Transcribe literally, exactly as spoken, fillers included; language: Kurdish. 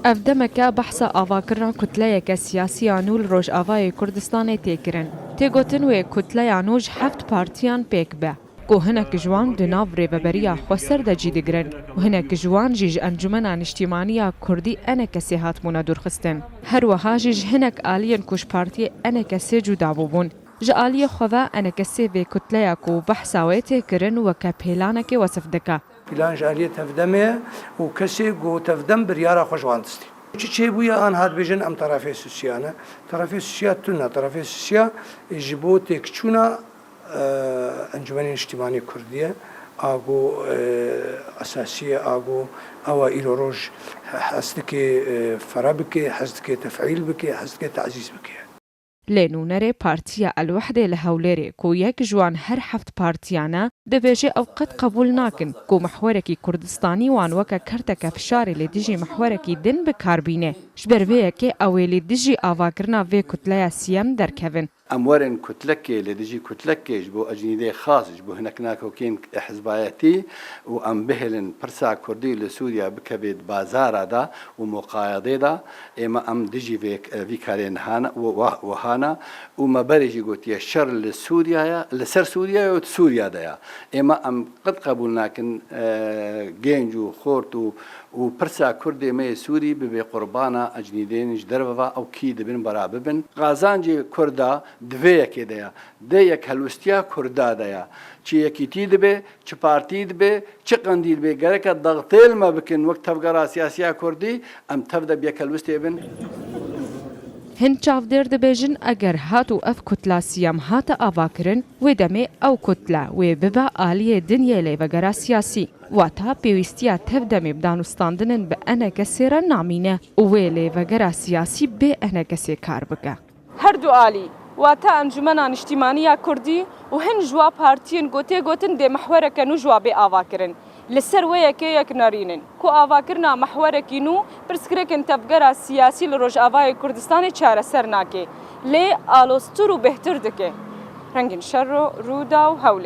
Ev demeke behsa avakirina kutleyeke siyasî ya nû li Rojavayê Kurdistanê tê kirin. Tê gotin wê kutleya nû ji heft partiyan pêk be, ku hinek ji wan di nav Rêveberiya Xweser de cî digirin û hinek ji wan jî ji Encûmena Niştîmanî ya Kurdî E N K S'ê hatibûne dûrxistin. Her wiha jî ji hinek aliyên ku ji partiyê E N K S'ê cuda bûbûn. Ji aliyê xwe ve E N K S vê kutleya ku behsa wê tê kirin weke pêlanekê wesif dike. Pîlan ji aliyê Tevdemê ye û kesê ku Tevdem biryara xwe ji wan distî. Çi çêbûye an hat bêjin em terefê Sûsiya ne? Terefê Sûsiya tune. Terefê Sûsiya ji bo têkçûna, e, Encûmenê Niştîmanî Kurdî ye. A ku, e, esasî ye, a ku ew e îro roj hez dike, e, fere bike, hez dike tefîl bike, hez dike tezîz bike. Lê nûnerê Partiya El-Wehdê li Hewlêrê, ku yek ji wan her heft partiyan e, dibêje ew qet qebûl nakin ku mihwerekî Kurdistanî wan weke kerteke fişarê li dijî mihwerekî din bi kar bîne. Ji ber vê yekê ew ê li dijî avakirina vê kutleya siyem derkevin. Em werin kutlekê li dijî kutlekê ji bo ecnîdê xas, ji bo hinek nakokên hizbayetî û em bihêlin pirsa Kurdî li Sûriye bikeve di bazara de û muqayedê de. Êma em dijî vê, vî karê niha ne, wi-, wa-, wiha ne û me berê jî gotiye şer li Sûriye ye, li ser Sûriye ye û di Sûriye de ye. Êma em qet qebûl nakin, e, genc û xort û, û pirsa Kurdê me yê Sûrî bibe qurbana ecnîdên ji derve ve ew kî dibin bera bibin. Qazancê Kurda di vê yekê de ye. Dê yekhelwistiya Kurda de ye. Çi yekîtî dibe, çi partî dibe, çi qendî dibe, gereke dextêl me bikin wek tevgera siyasiya Kurdî, em tev de bi yekhelwistê bin. Hin çavdêr dibêjin, eger hat û ev kutla siyem hate avakirin, wê demê ew kutle wê bibe aliyê din yê lêvegera siyasî. Wata pêwîstiya tev demê bi danûstandinên bi E N K S'ê re namîne û wê lêvegera siyasî bê E N K S'ê kar bike. Her du alî, wata Encûmena Niştîmanî ya Kurdî û hin ji wa partiyên ku tê gotin dê mihwereke nû ji wa bê avakirin, li ser wê yekê yek nerînin ku avakirina mihwerekî nû pirsgirêkên tevgera siyasî li Rojavayê Kurdistanê çareser nake, lê aloztir û bêhtir dike. Rengîn Şero, Rûdaw, Hewlêr.